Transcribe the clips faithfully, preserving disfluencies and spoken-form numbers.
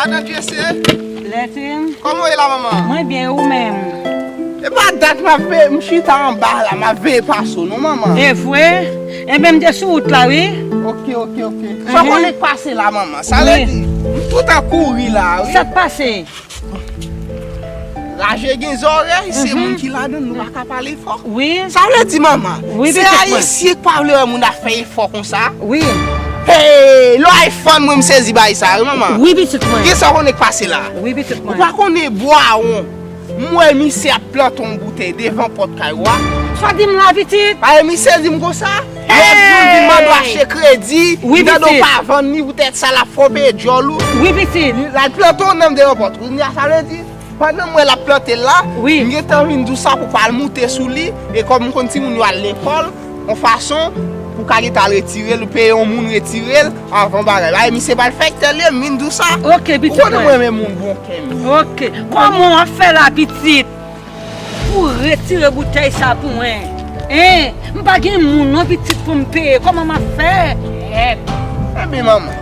Madan Jese. Lètrin. Kòman w ye la, manman? Mwen byen, ou menm? E pa dat m ap veye, m chita anba la, m ap veye pase w, non, manman? E vre? Enben, m te sou wout la, wi. Ok, ok, ok. Sa w konnen k pase la, manman? Sa vle di, m tout an kouri la, wi. Sa k pase? Raje gen zòrèy, se moun ki ladann, nou pa ka pale fò. Wi. Sa vle di, manman, se ayisyen k pa vle wè moun ap fè efò konsa. Wi. Hey, lè w ay fann mwen, m sezi bay sa, wi, manman. Wi, pitit mwen. Gen sa w konnen k pase la. Wi, pitit mwen. Ou pa konnen bwawon. M wè misye ap plante yon boutèy devan pòt kay ou a. Sa w di m la, pitit? Paske misye di m konsa. Lòt jou, li mande w achte kredi, li mande w pa vann li, poutèt sa l ap fè w peye djòl ou. Wi, pitit. L al plante yon nanm devan pòt ou. Kounye a, sa vle di, pandan m wè l ap plante l la, m gentan vin di w sa pou w pa al moute sou li, e kòm m konn timoun yo al lekòl, yon fason pou w ka gentan al retire l, ou peye yon moun retire l, avan bagay. Ay, misye malfektè l ye, m vin di w sa. Ok, pitit mwen. Ou konnen mwen renmen moun bon kè m. Ok. Kòman w ap fè la, pitit? Pou retire boutèy sa pou mwen. Hein? M pa gen moun non pitit pou m peye. Kòman m ap fè? Enben, manman.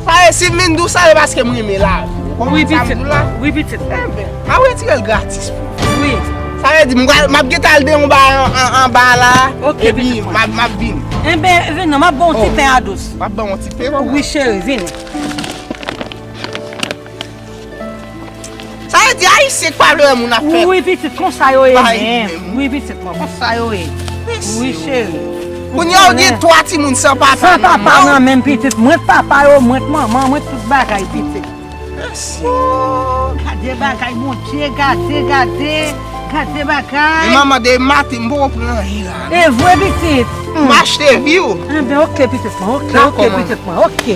Sa e si m vin di w sa, e paske m renmen lavi. Ou konprann sa m di w la? Wi, pitit. Enben, m ap retire l gratis pou ou. Wi. Sa vle di, m pral, m ap gentan al deyò anba, an, an, anba la, epi m ap, m ap vini. Enben, vin non, m ap ba w yon ti pen a dous. W ap ban m yon ti pen, manman? Wi, cheri, vini. Sa vle di ayisyen k pa vle wè moun ap fè. Wi, pitit, konsa yo ye menm. Wi, pitit mwen, konsa yo ye. Wi, cheri. Kounye a ou gen twa timoun san papa nan men w. San papa nan men m, pitit. Mwen t papa yo, mwen t manman, mwen t tout bagay, pitit. Mèsi. Oh, gade bagay, Bondye, gade, gade. Gade bagay. Men manman, de maten m poko pran anyen la. E vre, pitit? M achte vi w. Enben, ok, pitit mwen, ok, ok, pitit mwen, ok.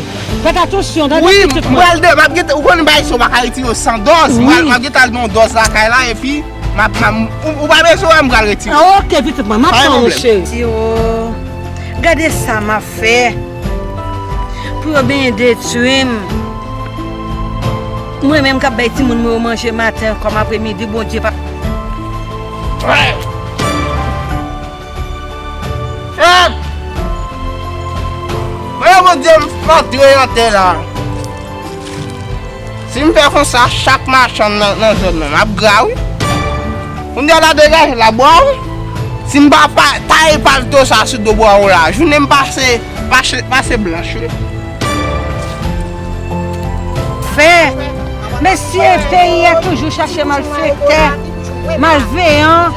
Fèt atansyon, tande, pitit mwen. Wi, m pral de, m ap gentan, ou konnen bagay sa yo pa ka retire yo san dòz. M pral, m ap gentan al nan yon dòz lakay la, epi m ap, m ap, ou, ou pa bezwen wè m pral retire. Ah, ok, pitit mwen, m ap tann ou, cheri. Ti o, gade sa m ap fè. Pou yo benyen detwi m. Mwen menm k ap bay timoun mwen yo manje maten kòm apremidi, Bondye pa. Chèf! Mwen, Bondye, m antre nan tè la. Si m fè konsa, chak machann nan, nan zòn nan, m ap gra, wi. Kounye a la degaje la, bwa, wi. Si m pa, pa taye palto sa sou do bwa, wi, la, jounen m pase, pase, pase blanch, wi. Fè. Mesye, peyi a toujou chache malfektè, malveyan.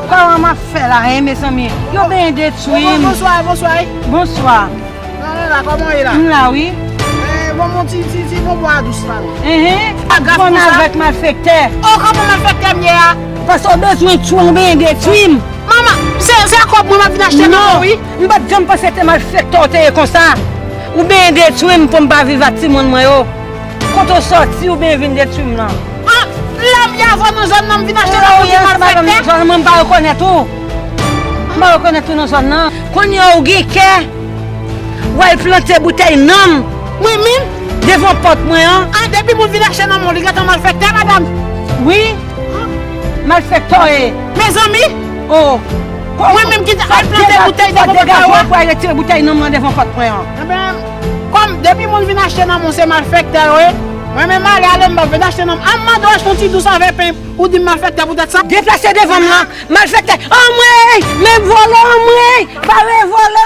Kòman m ap fè la, hein, mezanmi? Yo benyen detwi m. Bonswa, bonswa. Bonswa. Kòman w ye la? M la, wi. Eh, bon, bon, ti, ti, ti, bon, bwa dous la, non. Enhen. Pa grav konsa. Konn avèk malfektè. Oh, kòman malfektè m ye a? Paske w bezwen tchwen, w benyen detwi m. Manman, se, se kòb mwen m ap vin achte nan men w, wi. Non. M pa t janm panse se malfektè w te ye konsa. Ou benyen detwi m pou m pa viv ak timoun mwen yo. Kote w sòti, ou benyen vin detwi m nan? Ah, lè m ye avan nan zòn nan, m vin achte nan men w, ou di malfektè. Zòn mwen, m pa rekonèt ou. M pa rekonèt ou nan zòn nan. Kounye a, ou gen kè. W al plante boutèy nan m. Mwen menm? Devan pòt mwen an. Ah, depi moun vin achte nan men w, li gentan malfektè, madanm? Wi. Malfektè w ye. Mezanmi! Oh. Mwen menm ki t al plante boutèy devan pòt mwen an. Pou al retire boutèy nan m nan devan pòt mwen an. Enben, kòm depi moun vin achte nan men w, se malfektè yo ye. Mwen menm ale, ale, m pa vin achte nan m. An m mande w achte yon ti dous avè pen, ou di m malfektè poutèt sa. Deplase devan m nan. Malfektè. Anmwey! Men vòlè, anmwey! Bare vòlè!